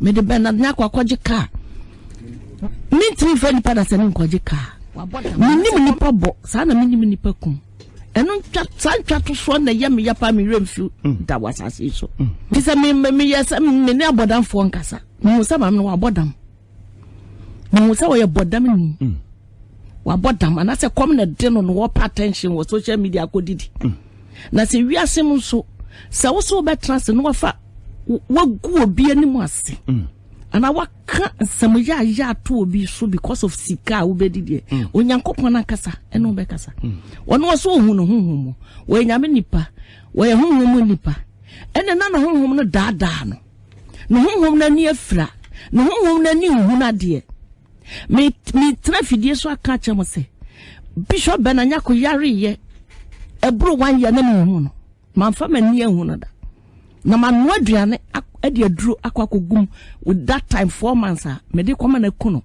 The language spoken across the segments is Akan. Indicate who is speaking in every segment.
Speaker 1: Mede Bernard Nyarko akɔgye kaa. Mentumi mfa nipa dasani nkɔgye kaa. Menim nipa bɔ, saa na menim nipa kum. Ɛno ntwa saa ntwatosoɔ na ɛyɛ me ya paa me werɛ mfi mm. da wɔ asase yi so. Mm. Nti sɛ me meyɛ sɛ me ne abɔdamfoɔ nkasa. Mehu sɛ maame no wabɔ dam. Mehu sɛ ɔyɛ bɔdam ni. Mm. Wabɔ dam anaasɛ kɔm na ɛde no no wɔpɛ attention wɔ social media akɔdidi. Na sɛ wiase mu nso sɛ wo so wobɛtena ase na wafa wagu obi anim ase mm. anaa waka nsɛm yɛayɛ ato obi so because of sika a wobɛdi deɛ mm. Onyankopɔn ankasa ɛne wobɛkasa mm. Ɔno ɔso ɔhu no honhom mu, wɔyɛ Nyame nipa, wɔyɛ honhom mu nipa, ɛne na ne honhom no daadaa no, ne honhom no ani afira, ne honhom no ani nhunu adeɛ. Metena fidie so aka akyerɛ mo sɛ Bishop Bernard Nyako yareyɛ ɛboro one year na menhu no, mamfa m'ani anhu no da, na manoa aduane de aduro akɔ akɔgum with that time 4 months a mede kɔma no aku no.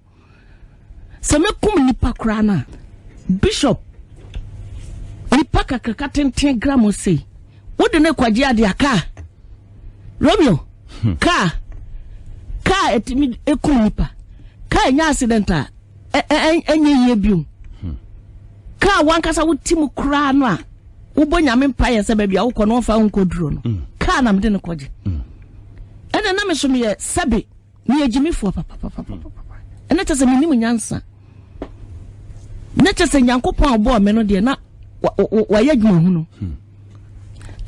Speaker 1: Sɛ mɛkum nipa koraa no a, Bishop nipa kakraka tenten gram sei wode ne kɔgye adeɛ a, kaa Romeo kaa ɛtumi ɛkum nipa, kaa ɛnyɛ accident a ɛnyɛ yie bio. Kaa wankasa woti mu koraa no a wobɔ Nyame mpaeɛ sɛ baabi a wokɔ no wɔmfa wo nkɔduro no. Kaa na mede no kɔgye. Ɛna na me so meyɛ sɛbe meyɛ gyimifoɔ papapapapa. Ɛna kyɛ sɛ menim nyansa na kyɛ sɛ Nyankopɔn a ɔbɔɔ me no deɛ na wayɛ adwuma hunu.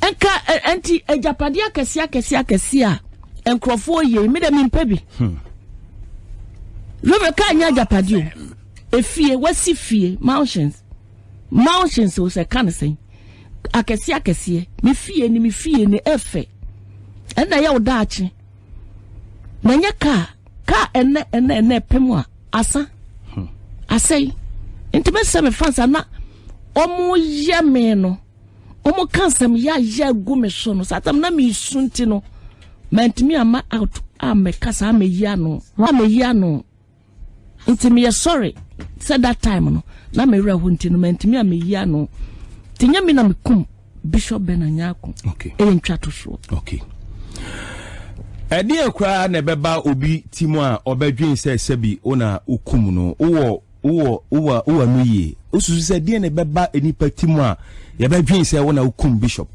Speaker 1: Nka ɛnti agyapadeɛ akɛseɛ akɛseɛ akɛseɛ a nkurɔfoɔ yɛ, me dɛ mempɛ bi. Rebe kaa nyɛ agyapadeɛ o. Efie wasi fie, mansions mansions o, sɛ ka ne sɛn, akɛseɛ akɛseɛ, me fie ni, me fie ni ɛfɛ, ɛna ɛyɛ wo daakye na nyɛ kaa. Kaa ɛnɛ ɛnɛ ɛnɛ pem a asa asɛe. Nti mɛsɛ me fans a na ɔmo yɛ me no, ɔmo ka nsɛm yɛayɛ agu me so no, saa tam na mesu nti no mantumi ama out a mɛka saa mɛyi ano nti meyɛ sorry sɛ that time no na mewerɛ ho nti no mantumi a mɛyi ano. Nti nyɛ me na mekum Bishop Bernard Nyarko. Ɛyɛ ntwa to soɔ.
Speaker 2: Okay, ɛdeɛ koraa na ɛbɛba obi ti mu a ɔbɛdwen sɛ sɛbi wo na wokum no, wowɔ no yie, wosusu sɛ deɛ na ɛbɛba nipa ti mu a yɛbɛdwen sɛ wo na wokum Bishop?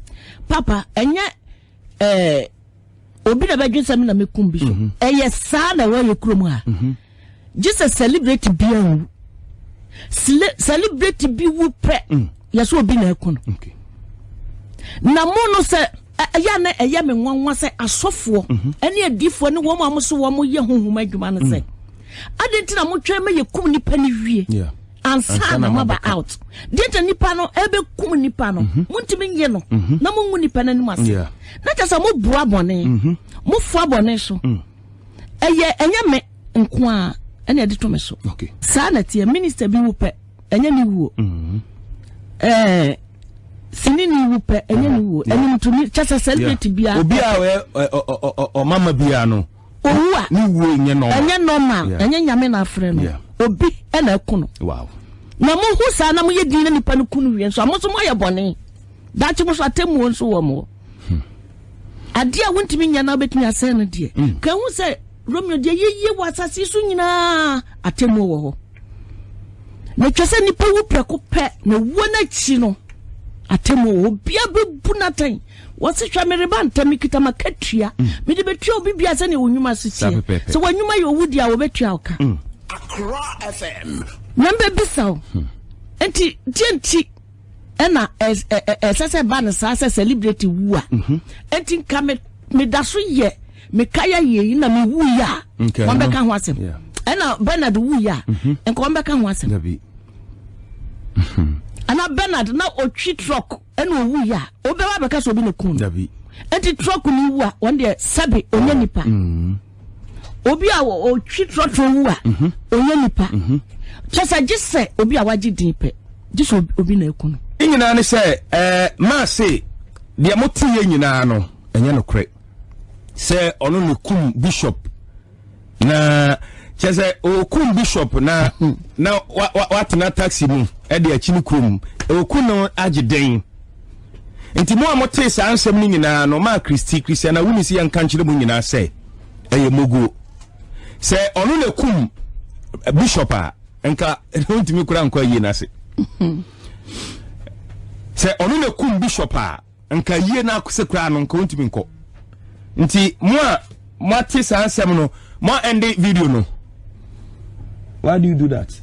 Speaker 1: Papa, ɛnyɛ obi na bɛdwen sɛ me na mekum Bishop. Ɛyɛ saa na ɛwɔ yɛ kurom ha. Gye sɛ celebrity bi awu, celebrity bi wu pɛ, yɛsɛ obi na ɛko no. Na mo no sɛ ɛyɛ na ɛyɛ me nwanwa sɛ asɔfoɔ ɛne adiifoɔ ne wɔn a mo so wɔn yɛ honhom adwuma no sɛ adi nti na motwɛn ma yɛkum nipa no wie ansa na moaba out deɛ? Nti nipa no ɛbɛkum nipa no, montumi nye no na mongu nipa no anim ase. Na kyɛ sɛ moboa bɔne, mofoa bɔne so. Ɛyɛ ɛnyɛ me nko a ɛna ɛde to me so. Saa na teɛ. Minister bi wu pɛ, ɛnyɛ ne wuo. Sini ni wu pɛ, ɛnyɛ ne wuo. Ɛnimtumi kyɛ sɛ celebrity bia
Speaker 2: obi a ɔyɛ ɔmama bia no
Speaker 1: owu a
Speaker 2: ne wuo nyɛ normal.
Speaker 1: Ɛnyɛ normal. Ɛnyɛ Nyame na afrɛ no. Obi ɛna ɛko no. Na mo hu saa na mo yɛ din na nipa no ku no wie nso a, mo nso mo ayɛ bɔne. Daakye mo so atemmuo nso wɔ mo hɔ. Adeɛ a wontumi nyɛ na wobɛtumi asɛn no deɛ, ka hu sɛ Romeo deɛ yɛyie wɔ asase yi so nyinaa, atemmuo wɔ hɔ. Na atwa sɛ nipa wu prɛko pɛ na wuo no akyi no atemmuo wɔ hɔ. Obia bɛbu no atɛn. Wɔse hwɛ, mereba ntɛm, mekita makatua, mede bɛtua obi bia sɛneɛ wo nnwuma so
Speaker 2: Saa
Speaker 1: teɛ.
Speaker 2: pɛpɛɛpɛ.
Speaker 1: Sɛ w'anwuma yɛ owu deɛ a, wɔbɛtua wo ka.
Speaker 3: Accra FM.
Speaker 1: Nyame bɛbisa wo. Nti deɛ nti ɛna ɛsɛ sɛ ba no saa sɛ celebrity wu a, nti nka me meda so yɛ meka yɛ yie yi na mewu yi a,
Speaker 2: Nka
Speaker 1: wɔn
Speaker 2: ɛno-
Speaker 1: bɛka ho asɛm. Ɛna Bernard wu yi a, nka wɔn bɛka ho asɛm.
Speaker 2: Dabi.
Speaker 1: Ana Bernard na otwi truck ɛna owu yi a, obɛba bɛka sɛ obi na kun no?
Speaker 2: Dabi.
Speaker 1: Nti truck no wu a, wɔn deɛ sɛbe onye nipa. Obi a otwi trɔtrɔ wu a, onye nipa. Kyɛ sɛ gye sɛ obi a wagye din pɛ, gye sɛ obi na eku no.
Speaker 2: Ne nyinaa ne sɛ maa se deɛ moteyɛ nyinaa no ɛnyɛ nokorɛ sɛ ɔno ne kum Bishop, na kyɛ sɛ ɔkum Bishop na watena taxi mu ɛde akyi ne kurom ɔku no agye den. Nti mo a motee saa nsɛm no nyinaa no, maa Kristi Christiana wuni sɛ yɛnka nkyerɛ mu nyinaa sɛ ɛyɛ moguo. Sɛ ɔno na kum bishop a, nka ɔntumi kura nkɔ ayie no ase. Sɛ ɔno na kum bishop a, nka ayie no ase koraa no nka ɔntumi nkɔ. Nti mo a moate saa nsɛm no, mo a ɛnde video no. Why do you do that?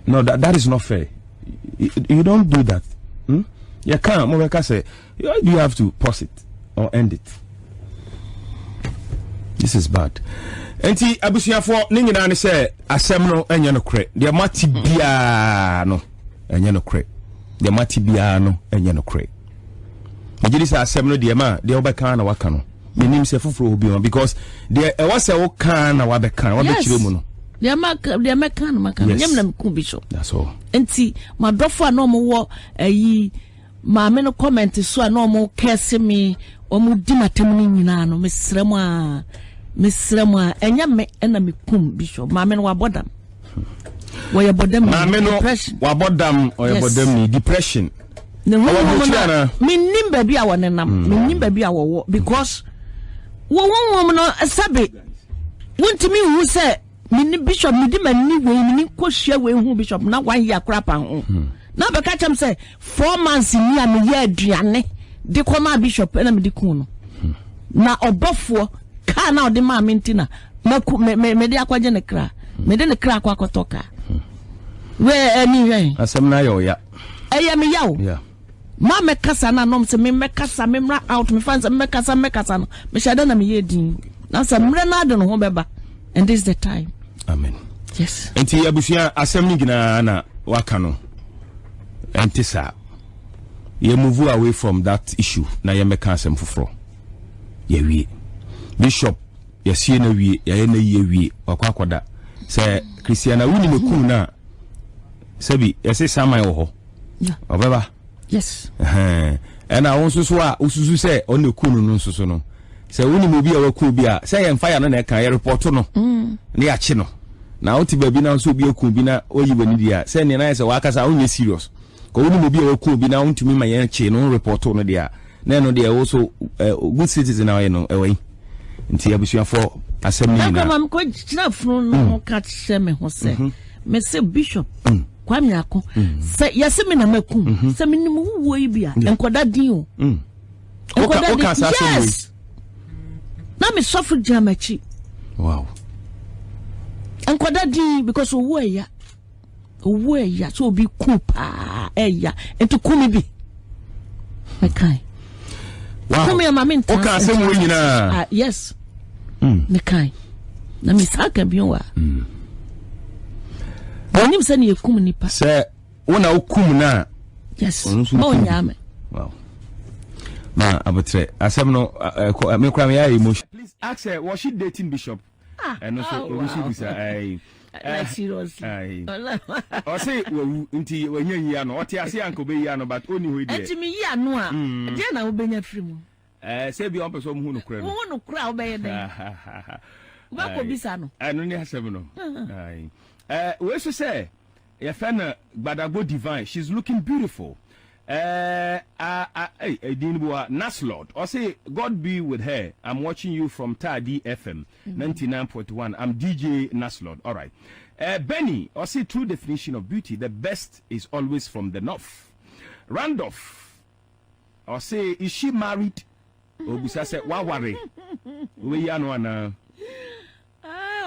Speaker 2: No, that is not fair. You don't do that. You can't. Mo bɛka sɛ, why do you have to pause it or end it? This is bad. Nti abusuafoɔ ne nyinaa ne sɛ asɛm no ɛnyɛ nokorɛ. Deɛ moate biara no ɛnyɛ nokorɛ. Deɛ moate biara no ɛnyɛ nokorɛ. Megye di sɛ asɛm no deɛ ma deɛ wobɛka na waka no. Menim sɛ foforɔ wɔ bi ho because deɛ ɛwɔ sɛ woka na wabɛka wabɛkyerɛ mu no.
Speaker 1: Deɛ mɛka no maka no. Nyɛ me na meku bishop.
Speaker 2: That's all.
Speaker 1: Nti madɔfo a na ɔmo wɔ ayi maame no comment so a na ɔmo kɛse me, ɔmo di m'atam no nyinaa no, mesrɛ mo a, mesrɛ mo a, ɛnyɛ me ɛna mekum bishop. Maame no wabɔ dam, wɔyɛ bɔdam.
Speaker 2: Maame no wabɔ dam, ɔyɛ bɔdam ni, depression.
Speaker 1: Ne ho honhom no, mennim baabi a wɔnenam, mennim baabi a wɔwɔ, because wɔ honhom no sɛbe wontumi nhu sɛ mene bishop. Mede m'ani wei mene kɔhyia wei hu bishop na one year koraa pa ho na bɛka kyɛm sɛ 4 months ni a meyɛ aduane de kɔmaa bishop ɛna mede ku no na ɔbɔfoɔ kaa na ɔde maa me nti na maku me me mede akɔgye ne kra, mede ne kra akɔ akɔtɔ kaa wɛ ani hwɛn.
Speaker 2: Asɛm no ayɛ ɔya.
Speaker 1: Ɛyɛ me yaw. Ma mɛkasa no anom sɛ memmɛkasa, memmra out, mefa sɛ mmɛkasa, mmɛkasa no mehyɛ dɛ na meyɛ din na sɛ mmerɛ no ade no ho bɛba, and this is the time.
Speaker 2: Amen.
Speaker 1: Yes.
Speaker 2: Nti abusua, asɛm no nyinaa na waka no ɛnte saa. Yɛ move away from that issue na yɛmmɛka asɛm foforɔ. Yɛwie bishop, yɛsie no awie, yɛayɛ no yie awie, wakɔ akɔda. Sɛ Christiana wonim ɛkum no a, sɛbi yɛse saman wɔ hɔ, ɔbɛba. Ɛna wo nso so a wosusu sɛ ɔne ku no no nso so no, sɛ wonim obi a waku obi a, sɛ yɛmfa ya no na ɛka yɛrepɔto no ne yɛakye no, na wote baabi na nso obi aku obi na ɔyi w'ani deɛ a, sɛ nea na yɛ sɛ wakasa wonyɛ serious kɔ. Wonim obi a waku obi na wontumi ma yɛn kye no repɔto no deɛ a, na ɛno deɛ wo so good citizen a ɔyɛ no ɛwɔ yi. Nti abusuafoɔ, asɛm no nyinaa
Speaker 1: ma mekɔgyina funu no ho ka kyerɛ me ho sɛ mese Bishop Kwame Ako, sɛ yɛse me na makum, sɛ menim wowuo yi bi a, nkɔda din o, nkɔda din. Yes, na me sɔfo gyina m'akyi. Nkɔda din because owuo ɛya, owuo ɛya sɛ obi ku paa ɛya, nti ku me bi mekae. Ku me ama me ntena.
Speaker 2: Woka asɛm wɔ nyinaa?
Speaker 1: Ah, yes, mekae na mesa ka bio a wɔnim sɛ ne yɛkum nipa.
Speaker 2: Sɛ wo na wokum no a.
Speaker 1: Yes, ma ɔnyaa me.
Speaker 2: Wow. Ma abotrɛ asɛm no ɛkɔ me kora meyɛ emotion. Please ask her, was she dating bishop? Ɛno so obi so bisa ɛyi.
Speaker 1: Like seriously.
Speaker 2: Ɔse wawu nti wanya yi ano, ɔte ase anka ɔbɛyi ano, but ɔnni hɔ yi deɛ.
Speaker 1: Ɛnti meyi ano a, deɛ na wobɛnya firi mu?
Speaker 2: Ɛɛ, sɛ bi a ɔmpɛ sɛ ɔmo hu nokorɛ no.
Speaker 1: Wohu nokorɛ a, wobɛyɛ dɛn? Wobɛkɔ bisa no.
Speaker 2: Ɛno ne asɛm no. Ɛɛ, wei so sɛ yɛfɛ no Gbadagbo Divine, she's looking beautiful. Ɛɛ, a a ɛy ɛdin no bi wɔ ha, Naslord ɔse God be with her, I'm watching you from Taadi FM 99.1, I'm DJ Naslord. Alright. Ɛɛ, Benny ɔse true definition of beauty, the best is always from the north. Randolph ɔse is she married? Obisa sɛ waware, wobɛyi ano anaa?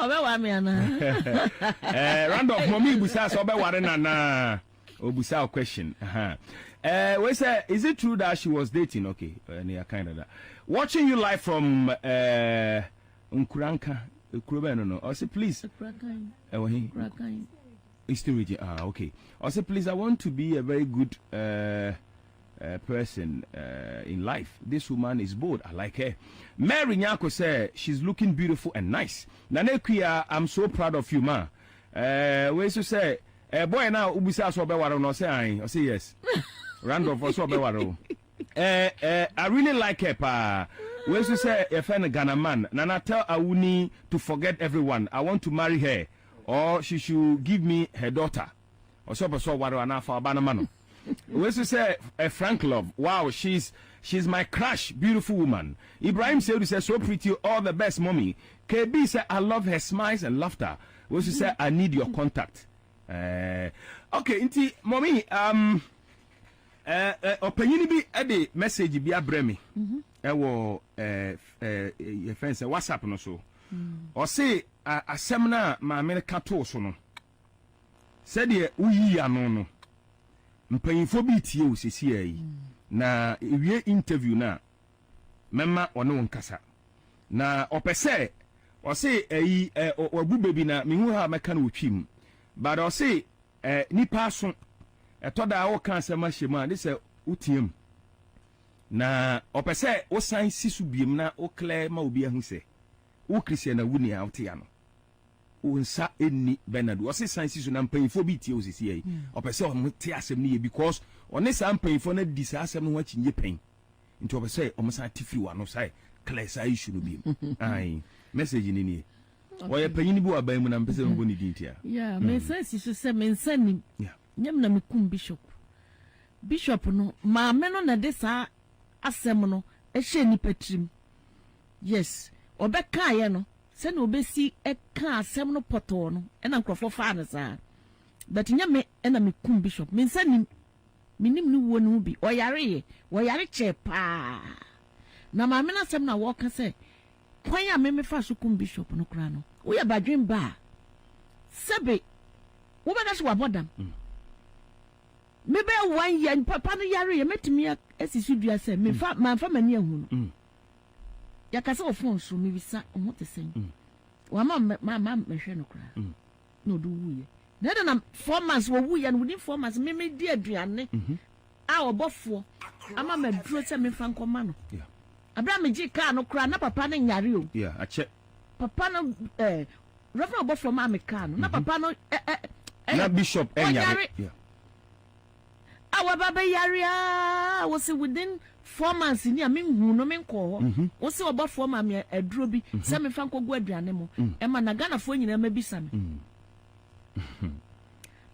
Speaker 1: Ɔbɛware me anaa?
Speaker 2: Randolph mɔmi busa sɛ ɔbɛware no anaa, obusa a question. We say, is it true that she was dating? Okay, uh, kind of that. Watching you live from Nkuranka, kuro bɛn no? Ɔse please, ɛwɔ he? Eastern Region. Ah, okay. Ɔse please, I want to be a very good person in life. This woman is bold. I like her. Mary Nyako say she's looking beautiful and nice. Nana Kuya, I'm so proud of you, ma. We so say, boy na ubisa so ɔbɛware no, ɔsɛ ayi, ɔsɛ yes. Randolph ɔsɛ ɔbɛware o. I really like her paa. Wei so sɛ yɛfɛ no Ghana man. Nana, tell Awuni to forget everyone. I want to marry her or she should give me her daughter. Ɔsɛ ɔpɛ sɛ ɔware anaa fa ɔba no ma no. Wei so sɛ Frank Love. Wow, she's She's my crush, beautiful woman. Ibrahim Seidu sɛ so pretty, all the best mommy. KB sɛ I love her smiles and laughter. Wei nso sɛ I need your contact. Eh, okay, nti mommy, um, eh, eh, ɔpanyini bi de message bi abrɛ me ɛwɔ eh, eh, yɛfɛn sɛ WhatsApp no so. Ɔse asɛm no a maame no ka too so no, Sɛdeɛ woyii ano no, mpanyinfoɔ bi retie wo sesiaa yi, na ewie interview no a, mɛma ɔne wo nkasa. Na ɔpɛ sɛ, ɔse ɛyi ɛ, wabu bɛ bi na mehu how mɛka no wɔ Twi mu, but ɔse ɛ, nipa aso, ɛtɔ da a woka asɛm ahyɛ mu a, ne sɛ woteam. Na ɔpɛ sɛ wosan si so biom na wo clear ma obi ahu sɛ, wo Christian na wuni a wote ano. Wo nsa nni Bernard. Ɔse san si so na mpanyinfoɔ bi retie wo sisi yi. Ɔpɛ sɛ ɔmo te asɛm no yie because ɔne saa mpanyinfoɔ no adi saa asɛm no ho akyinnye pɛn. Nti ɔpɛ sɛ ɔmo san te firi w'ano sae clear saa issue no biom. Ae. Message no nie. Ɔyɛ panyin bi wɔ aban mu na mepɛ sɛ mebɔ ne din tia.
Speaker 1: Yeah, me nsa si so sɛ me nsa nnim.
Speaker 2: Yeah.
Speaker 1: Nyɛ me na mekum Bishop. Bishop no, maame no na ɛde saa asɛm no hyɛɛ nnipa tirim. Yes, ɔbɛkaeɛ no, Sɛnea obesi kaa asɛm no pɔtɔɔ no na nkurɔfoɔ faa no saa. But nyɛ me na me kum Bishop. Me nsa nnim. Me nim ne wuo no ho bi. Ɔyareeɛ. Ɔyare kyɛɛ paa. Na maame no asɛm no a wɔka sɛ kwan a me mefaa so kum Bishop no koraa no, woyɛ badwen ba a, sɛbe wobɛka sɛ wabɔ dam. Me bɛyɛ one year, papa no yareeɛ, mɛtumi asi so dua sɛ memfa, mamfa m'ani anhu no. Yɛkasa wɔ phone so, mebisa wo ho te sɛn? Wamma mamma mɛhwɛ no koraa. Na ɔde wuiɛ. Na ɛda na 4 months wɔwuiɛ no, within 4 months me medi aduane a ɔbɔfoɔ ama maduro sɛ memfa nkɔma no. Abere a megye kaa no koraa na papa no nyare o.
Speaker 2: Yeah, akyɛ.
Speaker 1: Papa no eh, Reverend ɔbɔfoɔ maa me kaa no na papa no eh, eh,
Speaker 2: eh, na bishop ɛnyare.
Speaker 1: Yeah. A waba bɛyare aa wose within 4 months ni a menhuu no menkɔɔ hɔ mhm. Wose ɔbɔfoɔ ma me aduro bi mhm. sɛ memfa nkɔgu aduane mu mm. Ɛma na Ghanafoɔ nyinaa mabisa me mm.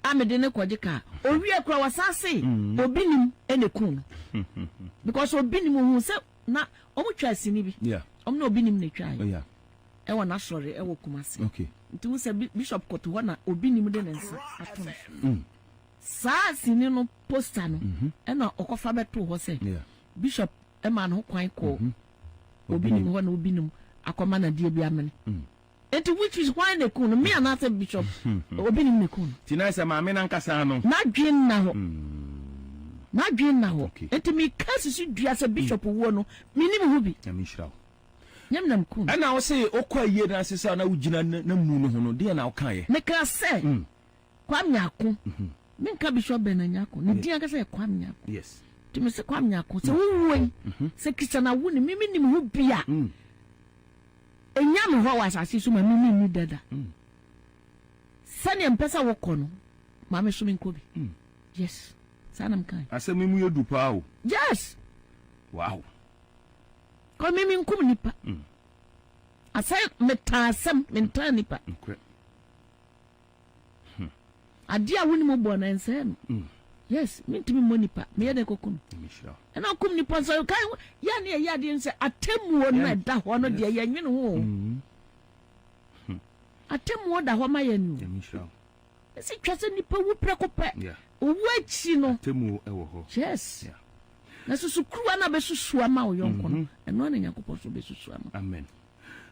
Speaker 1: A mede ne kɔgye kaa owie kora wɔsan se mm. Obi nim ɛna eku no because obi nim ohun sɛ na wɔn twa asini bi wɔn na obi nim na etwa yɛ ɛwɔ n'asɔre ɛwɔ Kumasi nti wo sɛ bishop kɔto hɔ na obi nim de ne nsa ato no so. Saa sini no poster no na ɔkɔfa bɛtoo hɔ sɛ Bishop maa no ho kwan kɔɔ Obinim hɔ na Obinim akɔma no adeɛ bi amene. Nti which is hwan na ɛkuu no? Me anaasɛ Bishop Obinim na ɛkuu no?
Speaker 2: Nti na sɛ maame no ankasa no.
Speaker 1: N'adwene nna hɔ. N'adwene nna hɔ. Nti meka sisi dua sɛ Bishop wuo no, mennim ho bi.
Speaker 2: Nyame nhyira wo.
Speaker 1: Nyɛ me na mekuu no.
Speaker 2: Ɛna wo se wokɔ ayie no ase sɛ na wogyina na mu no ho no, deɛn na wokaeɛ?
Speaker 1: Mekaa sɛ. Kwame Nyarko. Menka Bishop Bernard Nyarko. Ne din ankasa yɛ Kwame Nyarko.
Speaker 2: Yes.
Speaker 1: Nti mese Kwame Nyarko sɛ wowuo yi mhm. sɛ Christian awo ne mimi nim ho bi a mm. ɛnya me hɔ wɔ asase so ma mimi nni dada. Mm. Sɛdeɛ mpɛ sɛ wokɔ no ma me so menkɔ bi. Mm. Yes. Saa na mekae.
Speaker 2: Asɛm no mu yɛ du paa o.
Speaker 1: Yes.
Speaker 2: Wow.
Speaker 1: Kɔ mimi nkum nipa. Asɛ metaa asɛm mentaa nipa.
Speaker 2: Nokorɛ.
Speaker 1: Adeɛ a wonim bɔ no ɛnsɛɛ no. Mm. Yes, mentumi mmɔ nipa. Meyɛ dɛn kɔkum? Ɛna ɔkum nipa nso kan yɛ ne ɛyɛ adeɛ sɛ atemmuo no ɛda hɔ no deɛ yɛnwene ho o. Mm. Hmm. Atemmuo da hɔ ma yɛn o. Ɛsi twa sɛ nipa wu prɛko pɛ. Owu akyi no.
Speaker 2: Atemmuo ɛwɔ hɔ.
Speaker 1: Yes. Na susukuruwa na bɛsusu ama wo yɔnko no. Mm-hmm. Ɛno ana Nyankopɔn so bɛsusu ama.
Speaker 2: Amen.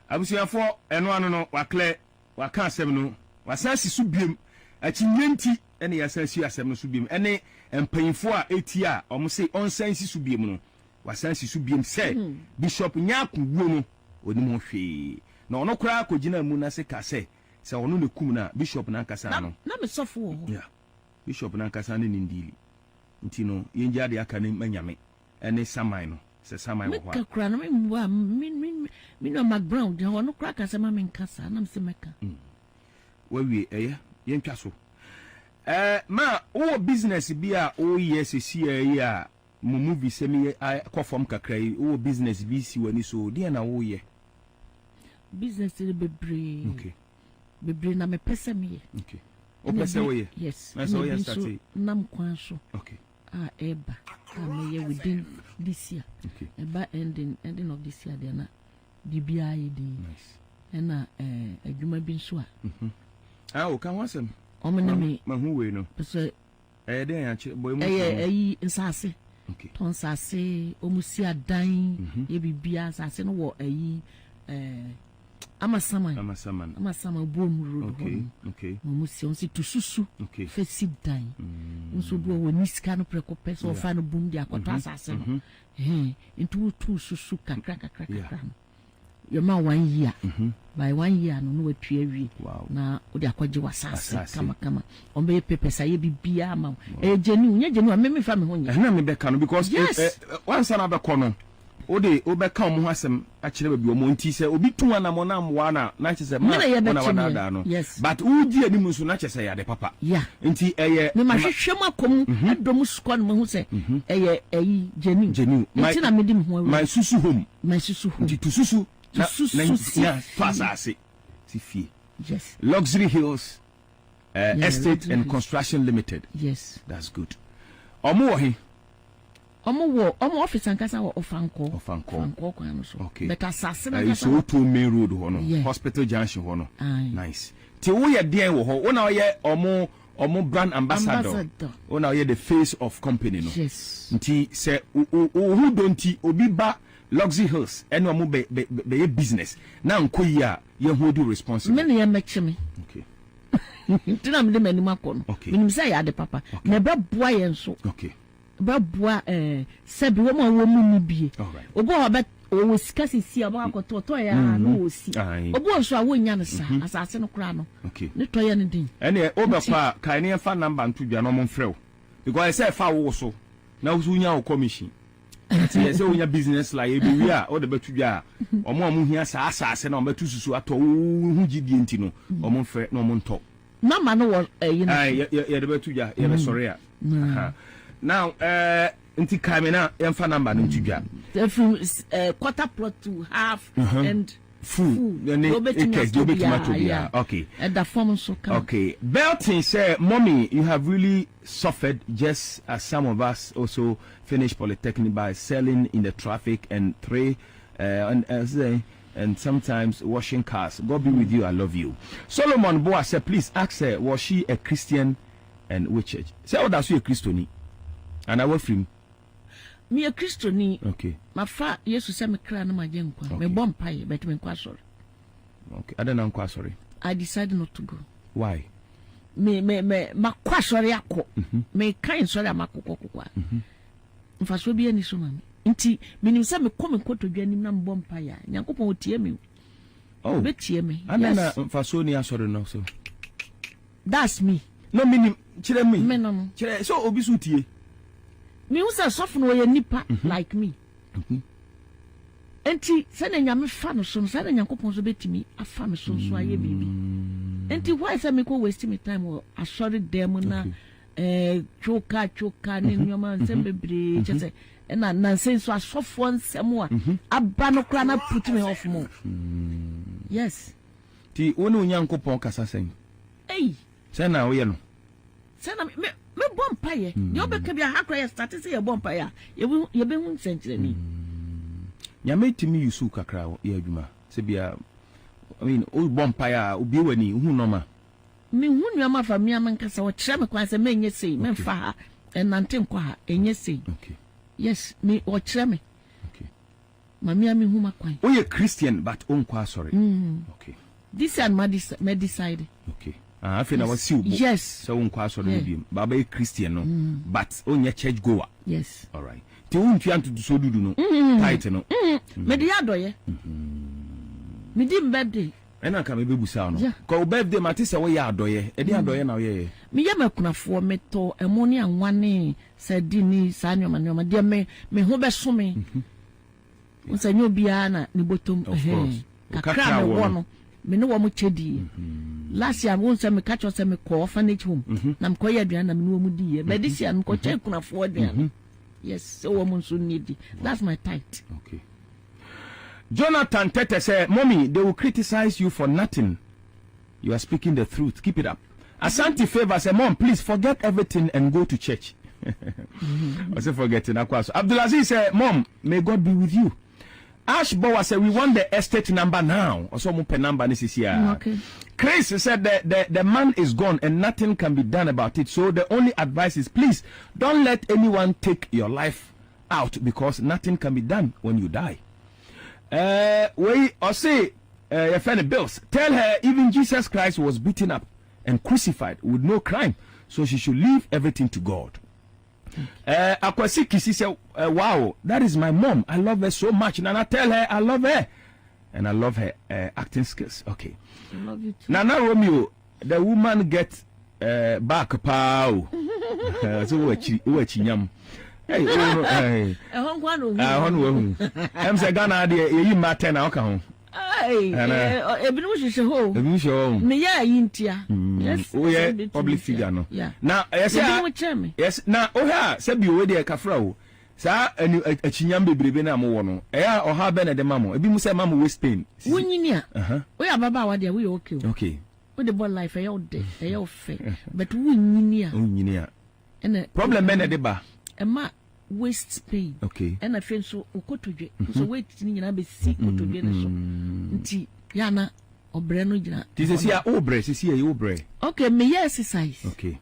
Speaker 2: Abusuafoɔ ɛno ano no waklɛ Waka asɛm no, wasan asi so biom. Akyinnye nti na yɛasan asi asɛm no so biom. Ɛne mpanyimfoɔ a ɛtia a wɔn se ɔnsan nsi so biom no, wasan asi so biom sɛ Bishop Nyarko wuo no, ɔnim ho hwee. Na ɔno koraa kɔgyinaa mu no ase kaa sɛ, sɛ ɔno na ɛkum no a, Bishop no ankasa
Speaker 1: Na,
Speaker 2: no.
Speaker 1: na me sɔfo wɔ hɔ.
Speaker 2: Yeah, Bishop no ankasa ne no ndiili. Nti no, yɛngyaa deɛ aka no ma Nyame. Ɛne saman no, sɛ saman wɔ hɔ a.
Speaker 1: Meka koraa no, me mmoa me me me nua Mark Brown gyina hɔ, ɔno koraa ka sɛ ma menka saa, na mese mɛka.
Speaker 2: Mm. Wawie, ɛyɛ, yɛntwa so. Ɛɛ, ma wowɔ business bi a woyɛ sesiaa yi a mo movie sɛm yi kɔ fam kakra yi, wowɔ business bi si w'ani so, deɛn na woyɛ?
Speaker 1: Business no bebree.
Speaker 2: Okay.
Speaker 1: Bebree na mepɛ sɛ meyɛ.
Speaker 2: Okay. Wopɛ sɛ woyɛ?
Speaker 1: Yes.
Speaker 2: Na sɛ woyɛ
Speaker 1: start.
Speaker 2: Nam
Speaker 1: kwan so.
Speaker 2: Okay.
Speaker 1: A ɛreba. a mɛyɛ within this year. Ɛba ending of this year deɛ na biribiara yɛ din. Ɛna eh, adwuma bi nso a.
Speaker 2: Ah, o ka ho asɛm.
Speaker 1: Wɔn ne me.
Speaker 2: Mahu wei no.
Speaker 1: Sɛ.
Speaker 2: Ɛyɛ dɛn akyerɛ bɔ emu.
Speaker 1: Ɛyɛ ɛyi nsaase. Okay. Tɔn nsaase, wɔn si adan, yɛ biribiara nsaase no wɔ ɛyi ɛɛ. Amasaman.
Speaker 2: Amasaman.
Speaker 1: Amasaman Buom road hɔ no.
Speaker 2: Okay.
Speaker 1: Na wɔn si wɔn si tu susu.
Speaker 2: Okay.
Speaker 1: Fɛ si dan. Nso bi wɔ wɔ ni sika no prɛko pɛ sɛ ɔfa no bum de akɔtɔ asase no. Ɛhɛn nti wotu susu kakra kakra kakra no. Yɛma one year. By one year no na watua awie. Na wode akɔgye w'asase kama kama. Wɔn bɛyɛ papers ayɛ biribiara ama wo. Ɛyɛ genuine, nyɛ genuine a me memfa me ho nyɛ.
Speaker 2: Ɛna mebɛka no because
Speaker 1: Yes.
Speaker 2: wansa na abɛkɔ no wode wobɛka wɔn ho asɛm akyerɛ baabi wɔn nti sɛ obi tu anamɔ na amoa na na kyerɛ sɛ ma
Speaker 1: Me na
Speaker 2: wɔn na
Speaker 1: yɛbɛkye me.
Speaker 2: wadaadaa no.
Speaker 1: Yes.
Speaker 2: But wogye anim nso na kyerɛ sɛ ɛyɛ ade papa.
Speaker 1: Yeah.
Speaker 2: Nti ɛyɛ
Speaker 1: Me mahwehwɛ mu akɔ mu adɔ mu sukɔ no mahu sɛ ɛyɛ ɛyi genuine.
Speaker 2: Genuine. My-
Speaker 1: Nti na mede me ho awura.
Speaker 2: My susu home.
Speaker 1: My susu home.
Speaker 2: Nti tu susu na
Speaker 1: Tu
Speaker 2: na
Speaker 1: susu si
Speaker 2: na tɔ
Speaker 1: fie.
Speaker 2: asase si fie.
Speaker 1: Yes.
Speaker 2: Luxury Hills
Speaker 1: Yeah,
Speaker 2: Estate
Speaker 1: Luxury
Speaker 2: and
Speaker 1: Hills.
Speaker 2: Construction Limited.
Speaker 1: Yes.
Speaker 2: That's good. Ɔmo wɔ he?
Speaker 1: Ɔmo wɔ ɔmo office ankasa wɔ Ɔfankɔɔ.
Speaker 2: Ɔfankɔɔ.
Speaker 1: Ɔfankɔɔ kwan no so.
Speaker 2: Okay.
Speaker 1: But asase no
Speaker 2: Ɛyi
Speaker 1: ankasa wɔ.
Speaker 2: Sowutuo main road hɔ no.
Speaker 1: Yeah.
Speaker 2: Hospital junction hɔ no.
Speaker 1: Aye.
Speaker 2: Nice. Ti woyɛ deɛn wɔ hɔ? Wo na ɔyɛ ɔmo brand ambassador.
Speaker 1: Ambassador.
Speaker 2: Wo na ɔyɛ the face of company no.
Speaker 1: Yes.
Speaker 2: Nti sɛ wo wo ho dɔ nti obi ba Luxury Hills ɛne ɔmo bɛ bɛ bɛyɛ business na nkɔ yie a yɛ hold you responsible.
Speaker 1: Me na yɛmmɛkye me.
Speaker 2: Okay.
Speaker 1: Nti na mede m'anim akɔ no.
Speaker 2: Okay.
Speaker 1: Menim sɛ ɛyɛ ade papa.
Speaker 2: Okay.
Speaker 1: Na ɛbɛboa yɛn nso.
Speaker 2: Okay.
Speaker 1: Ɛbɛboa ɛɛ sɛbi wɔn a wɔn mu ni bie.
Speaker 2: Alright.
Speaker 1: Obi wɔ hɔ bɛ ɔwɔ sika sisi a ɔbɛkɔ akɔtɔ ɔtɔ yɛ a na ɔsi.
Speaker 2: Aye.
Speaker 1: Obi wɔ nso a wɔnnya no saa. Asase no koraa no.
Speaker 2: Okay.
Speaker 1: Ne tɔ yɛ no den.
Speaker 2: Ɛneɛ wobɛkɔ a kae ne yɛmfa number nto dwa na ɔmo mfrɛ wo because ɛsɛ ɛfa wo so na wo so wonya wo commission. Nti ɛsɛ wonya business line ebewie a wode bɛto dwa a ɔmo a ɔmo hia saa asase na ɔmo bɛto susu atɔ wo ho gyidie nti no ɔmo mfrɛ na ɔmo ntɔ.
Speaker 1: Number no wɔ ɛyi no
Speaker 2: Aye,
Speaker 1: so.
Speaker 2: yɛde bɛto dwa yɛbɛsɔre a. Aha. Now ɛɛ nti kae me na yɛmfa number no nto dwa.
Speaker 1: Ɛfiri ɛɛ quarter plot to half and
Speaker 2: Full
Speaker 1: full.
Speaker 2: ne
Speaker 1: Deɛ wobɛtumi
Speaker 2: acres deɛ
Speaker 1: atɔ
Speaker 2: wobɛtumi atɔ
Speaker 1: biara,
Speaker 2: biara.
Speaker 1: yeah.
Speaker 2: Okay.
Speaker 1: Ɛda fam nso kama.
Speaker 2: Okay. Belton sɛ, Mommy, you have really suffered just as some of us also finished polytechnic by selling in the traffic and three and sometimes washing cars. God be with you. I love you. Solomon Boa sɛ, please ask her, was she a Christian and which church? Sɛ woda so yɛ Kristoni anaa woafiri mu?
Speaker 1: Meyɛ Kristoni.
Speaker 2: Okay.
Speaker 1: Mafa Yesu sɛ me kra ne m'agyenkwa.
Speaker 2: Okay.
Speaker 1: Mebɔ mpaeɛ, but menkɔ asɔre.
Speaker 2: Okay. Adɛn na nkɔ asɔre?
Speaker 1: I decided not to go.
Speaker 2: Why?
Speaker 1: Me me me makɔ asɔre akɔ. Mekan nsɔre a makokɔ kokɔ a. Mfasoɔ bi ani so ma me. Nti menim sɛ mekɔ me nkotodwe anim na mebɔ mpaeɛ a, Nyankopɔn ɔtie me o.
Speaker 2: Oh.
Speaker 1: Ɔbɛtie me.
Speaker 2: Adɛn na
Speaker 1: Yes.
Speaker 2: mfasoɔ ni asɔre no so?
Speaker 1: That's me.
Speaker 2: No menim kyerɛ me.
Speaker 1: Me no.
Speaker 2: Kyerɛ sɛ obi so tie.
Speaker 1: Mehu sɛ sɔfo no ɔyɛ nipa like me. Nti sɛnea Nyame fa no so no, saa na Nyankopɔn nso bɛtumi afa me so nso ayɛ biribi. Nti why sɛ mekɔ waste me time wɔ asɔre dan mu na eh, twoka twoka ne nneɛma nsɛm bebree kyɛ sɛ ɛna nansa yi nso asɔfoɔ nsɛm a aba no koraa na put me off mo. Yes.
Speaker 2: Nti wo ne Onyankopɔn kasa sɛn?
Speaker 1: Ei.
Speaker 2: Sɛn na woyɛ no?
Speaker 1: Sɛ na me mebɔ mpaeɛ. Deɛ wobɛka bi aha koraa yɛ starte sɛ yɛbɔ mpaeɛ a yɛbɛhu nsɛnkyerɛnne.
Speaker 2: Nyame tumi use wo kakra yɛ adwuma. Sɛ bia I mean wobɔ mpaeɛ a obie w'ani wohu nneɛma.
Speaker 1: Mehu nneɛma fa me ankasa ɔkyerɛ me kwan sɛ menyɛ sei memfa ha ɛnante nkɔ ha ɛnyɛ sei.
Speaker 2: Okay.
Speaker 1: Yes me ɔkyerɛ me.
Speaker 2: Okay.
Speaker 1: Ma me a mehu m'akwan.
Speaker 2: Woyɛ Christian but wonkɔ asɔre. Okay.
Speaker 1: This year ma ma decide.
Speaker 2: Okay. Ah, afei na wasi wo bo.
Speaker 1: Yes.
Speaker 2: Sɛ wonkɔ asɔre no biom. Ba bɛyɛ Christian no but wonyɛ church goer.
Speaker 1: Yes.
Speaker 2: All right. Nti wontua ntotosoɔ dudu no. Tithe no.
Speaker 1: Mede yɛ adɔyɛ. Medi me birthday.
Speaker 2: Ɛna nka mebɛbusa wo no.
Speaker 1: Yeah.
Speaker 2: Kɔ wo birthday mate sɛ woyɛ adɔyɛ. Ɛdeɛn adɔyɛ na woyɛeɛ?
Speaker 1: Meyɛ m'akunafoɔ, metɔ ɛmo ne anwa ne sardine ne saa nneɛma nneɛma. Deɛ me me ho bɛso me. Wo sɛ nyɛ obiara na ne bɔtɔm.
Speaker 2: Of course.
Speaker 1: Kakra a mewɔ no, me ne wɔn kyɛ die. Last year wo sɛ meka kyerɛ sɛ mekɔ orphanage home na mekɔyɛ aduane na me ne wɔn diiɛ. But this year mekɔkyɛ akunafoɔ aduane. Yes, sɛ wɔn nso nni di. That's my tithe.
Speaker 2: Okay. Jonathan Tete sɛ, Mommy, they will criticize you for nothing. You are speaking the truth. Keep it up. Asante Favor sɛ, Mom, please forget everything and go to church. Ɔsɛ forget na kɔ aso. Abdulaziz sɛ mom may God be with you. Ash Bowa sɛ we want the estate number now. Ɔsɛ ɔmo pɛ number ne sisi a.
Speaker 1: Okay.
Speaker 2: Chris said the man is gone and nothing can be done about it. So the only advice is please don't let anyone take your life out because nothing can be done when you die. Wei ɔse yɛfrɛ no Bills. Tell her even Jesus Christ was beaten up and crucified with no crime so she should leave everything to God. Akwasi Kisi said, wow, that is my mom. I love her so much. Nana, tell her I love her. And I love her acting skills. Okay.
Speaker 1: I love you too.
Speaker 2: Nana Romeo, the woman get back paa. So what chi nyam. Hey, oh, no, hey.
Speaker 1: Ɛhɔ nko ara na ohu.
Speaker 2: Ah, hɔ no wahu. Ɛm sɛ Ghana adeɛ yɛyi mmaa 10 na ɔka ho.
Speaker 1: Hey,
Speaker 2: Ana.
Speaker 1: Ebinom hyehyɛ hɔ o.
Speaker 2: Ebi hyɛ hɔ.
Speaker 1: Meyɛ ayi ntia. Yes,
Speaker 2: Woyɛ
Speaker 1: sɛ bi
Speaker 2: public
Speaker 1: tumi
Speaker 2: figure no.
Speaker 1: Yeah.
Speaker 2: Na ɛyɛ sɛ
Speaker 1: Ebinom kyɛn me.
Speaker 2: Yes, na wohwɛ a sɛbi owe deɛ kafra o. Saa ani akyinyam bebrebe no a mowɔ no, ɛyɛ a ɔhaw bɛn na ɛde ma mo? Ebi mu sɛ ɛma mo waist pain. Sisi.
Speaker 1: Wonyini a, woyɛ ababaawa deɛ woyɛ okay o.
Speaker 2: Okay.
Speaker 1: Wode bɔ life ɛyɛ wo dɛ, ɛyɛ wo fɛ. But wonyini a.
Speaker 2: Wonyini a.
Speaker 1: Ɛna
Speaker 2: Problem bɛn na ɛde ba?
Speaker 1: Ɛma waist pain.
Speaker 2: Okay.
Speaker 1: Ɛna afei nso wo kotodwe. Nso weight ni nyinaa bɛsi kotodwe ne so. Nti yɛ ana ɔbrɛ no gyina.
Speaker 2: Ti sisi a wo brɛ, sisi a wo brɛ.
Speaker 1: Okay, meyɛ exercise.
Speaker 2: Okay.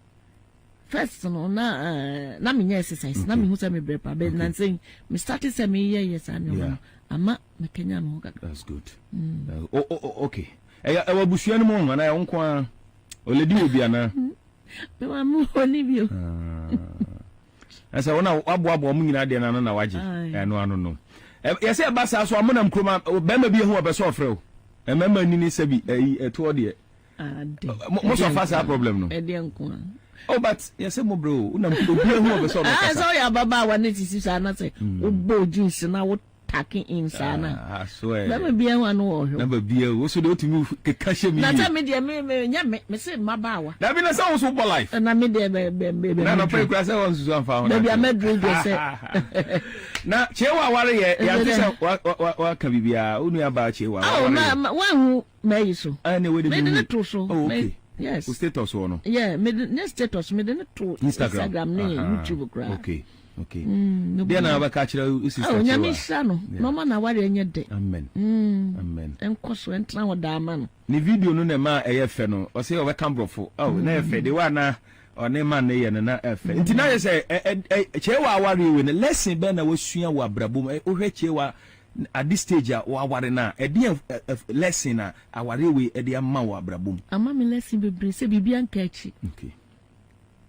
Speaker 1: First no na menyɛ exercise. Na mehu sɛ mebrɛ pa. But nansa me start sɛ meyɛ yɛ saa nneɛma no. Ama mekanya me ho kakra.
Speaker 2: That's good. Oh, okay. Ɛyɛ ɛwɔ abusua no mu anaa ɛwɔ nko ara? Oledi wɔ bi anaa?
Speaker 1: Me maame wɔ ni bi o.
Speaker 2: Ɛsɛ wɔn a waboaboa wɔn nyinaa deɛ n'ano na wagye ɛno ano no. Yɛsɛ ɛba saa so amonam kurom a bɛrima bi ehu ɔbɛ sɛ ɔfrɛ o. Mmarima ni ne sɛbi ɛyi ɛtoɔ deɛ. Mo sɔ fa saa problem no.
Speaker 1: Ɛdeɛ nko a.
Speaker 2: Oh but yɛsɛ mo brɛ o wonam obi ehu ɔbɛ sɛ ɔno kasa.
Speaker 1: Sɛ ɔyɛ ababaawa ne sisi saa na sɛ wobɔ jeans na wo tucking in saa na.
Speaker 2: Ah, so ɛ.
Speaker 1: Bɛrima bi ehu ano wɔ hwɛ.
Speaker 2: Na ba bi ehu so de otumi keka hyɛ mi
Speaker 1: Na
Speaker 2: yie.
Speaker 1: sɛ me deɛ me nyɛ me se mmabaawa.
Speaker 2: Dabi na sɛ wo so bɔ life.
Speaker 1: Na me deɛ bɛ bɛ bɛ bɛ.
Speaker 2: Na nɔpɛ kura sɛ wɔn nsusu anfa ho.
Speaker 1: Baabi a mɛduru deɛ sɛ.
Speaker 2: Na kyewa aware yɛ yante sɛ wa wa wa ka biribiara wo nua baa kyewa
Speaker 1: Oh
Speaker 2: waware
Speaker 1: ma
Speaker 2: yɛ.
Speaker 1: ma wahu mɛyi so.
Speaker 2: Ɛne wo de
Speaker 1: Mede
Speaker 2: mi
Speaker 1: ne
Speaker 2: hu.
Speaker 1: to so.
Speaker 2: Oh
Speaker 1: Me
Speaker 2: okay.
Speaker 1: yes.
Speaker 2: Wo status wɔ no.
Speaker 1: Yeah, mede ne status mede ne to
Speaker 2: Instagram.
Speaker 1: Instagram ne YouTube koraa.
Speaker 2: Okay. Okay.
Speaker 1: No
Speaker 2: Deɛ na wabɛka akyerɛ wo sister
Speaker 1: Oh,
Speaker 2: kyewa.
Speaker 1: Nyame nhyira no.
Speaker 2: Yeah.
Speaker 1: Na ɔma na aware ɛnyɛ dɛ.
Speaker 2: Amen. Amen.
Speaker 1: Ɛnkɔ so ɛntena hɔ daa ma no.
Speaker 2: Ne video no na ɛma ɛyɛ fɛ no. Ɔsɛ ɔbɛka borɔfo. Oh, na ɛyɛ fɛ. De wa na ɔne man ne yɛ no na ɛfɛ. Nti na yɛ sɛ ɛ ɛ kyewa aware wei no lesson bɛn na wasua wɔ abrabɔ mu. Wohwɛ kyewa at this stage a waware no a ɛdeɛ lesson a aware wei ɛde ama wɔ abrabɔ mu.
Speaker 1: Ama me lesson bebree sɛ biribi anka akyi.
Speaker 2: Okay.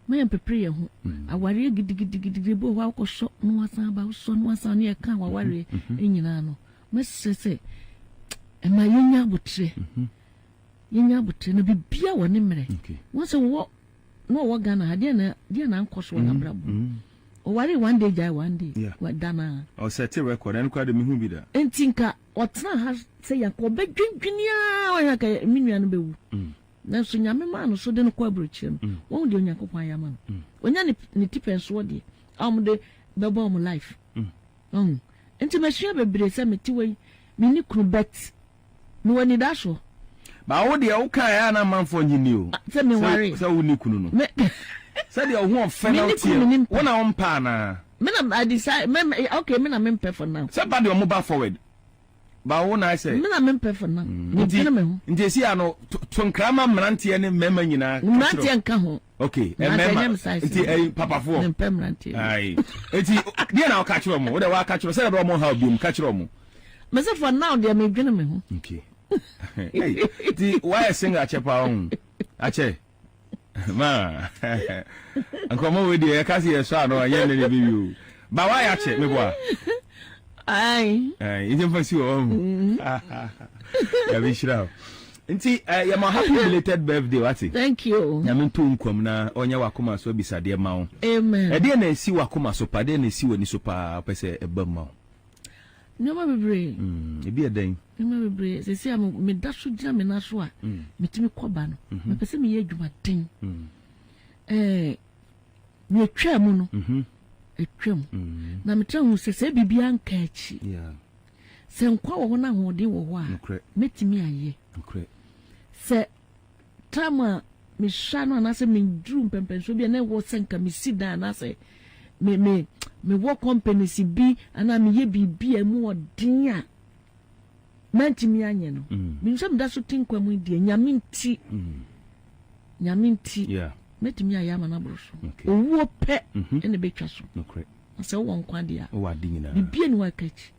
Speaker 1: Ma yɛn pepere yɛn ho. Awareɛ gidigidigidi bi wɔ hɔ a wokɔsɔ na wasan aba wosɔ na wasan ne yɛka wawareɛ nyinaa no. Mɛsrɛ sɛ ɛma yɛnya abotrɛ. Yɛnya abotrɛ na biribiara wɔ ne mmerɛ. Wɔn sɛ wɔwɔ na ɔwɔ Ghana ha deɛ na deɛ na ankɔ so wɔ n'abrabɔ. Ɔware one day gyae one day. Wada naa.
Speaker 2: Ɔsɛte record ɛno koraa de mehu bi da.
Speaker 1: Nti nka ɔtena ha sɛ yɛnka ɔbɛdwendwene ara ɔyɛ nka me nua no bɛwu. Nanso Nyame maa no so de no kɔ aburokyire no, wahu deɛ Onyankopɔn ayɛ ama no. Onya ne ne tipɛnsoɔ deɛ a wɔn de bɛbɔ wɔn life. Wahu? Nti masua bebree sɛ mete wɔ yi, menni kunu but mewɔ anidasoɔ.
Speaker 2: Ba wo deɛ wo kae a na amanfoɔ nye ni o.
Speaker 1: Sɛ me ware.
Speaker 2: Sɛ wo ni kunu no.
Speaker 1: Me.
Speaker 2: Sɛ deɛ wo ho ɔfɛ na woteɛ. Wo na wo mpɛ anaa?
Speaker 1: Me na I decide me me okay me na me mpɛ for now.
Speaker 2: Sɛ ba deɛ ɔmo ba forward. Ba wo na ayɛ sɛ.
Speaker 1: Me na me mpɛ for now. Me dwene me ho.
Speaker 2: Nti esi ano to nkra ma mmeranteɛ ne mmarima nyinaa.
Speaker 1: Mmeranteɛ nka ho.
Speaker 2: Okay, mmarima nti ɛyi papafoɔ.
Speaker 1: Me mpɛ mmeranteɛ.
Speaker 2: Ayi nti deɛ na ɔka kyerɛ ɔmo wo deɛ waka kyerɛ sɛ ɛbɛ ɔmo ha obiom ka kyerɛ ɔmo.
Speaker 1: Me se for now deɛ me dwene me ho.
Speaker 2: Okay. Hey, nti wayɛ single akyɛ paa ɔho akyɛ. Ma nkɔmɔ wei deɛ yɛka se yɛsɔ ano ɛnyɛ ne ne bi o. Ba wayɛ akyɛ meboa.
Speaker 1: Ayi.
Speaker 2: Ayi nti mfa si wɔ ɔho. Yàrá nhyira o. Nti yɛ ma happy belated birthday wate.
Speaker 1: Thank you.
Speaker 2: Nyame nto nkwam na ɔnyɛ wakoma so abisadeɛ ma wo.
Speaker 1: Amen.
Speaker 2: Ɛdeɛ na esi wakoma so pa, ɛdeɛ na esi w'ani so paa wopɛ sɛ ɛba mu ma wo.
Speaker 1: Nneɛma bebree.
Speaker 2: Ebi yɛ dɛn?
Speaker 1: Nneɛma bebree. Sɛsi a meda so gyina me nan so a metumi kɔ ba no. Mepɛ sɛ meyɛ adwumaden. Ɛɛ nea etwaa mu no, etwam. Na metra hu sɛ sɛ biribiara nka akyi. Sɛ nkwa wɔ hɔ na ahoɔden wɔ hɔ a, mɛtumi ayɛ. Sɛ time a mesua no anaasɛ meduru mpɛmpɛnsoɔ bi a na ɛwɔ sɛ nka mesi dan anaasɛ. me me mewɔ companies bi anaa meyɛ biribi a ɛmu ɔden a mantumi anyɛ no. Menim sɛ meda so te nkwa mu deɛ, Nyame nti, Nyame nti, mɛtumi ayɛ ama no aboro so. Owuo pɛ ɛna ɛbɛtwa so.
Speaker 2: Nokorɛ.
Speaker 1: Na sɛ wowɔ nkwa deɛ a,
Speaker 2: Wowɔ ade nyinaa.
Speaker 1: Biribi ani hɔ a ɛka akyi.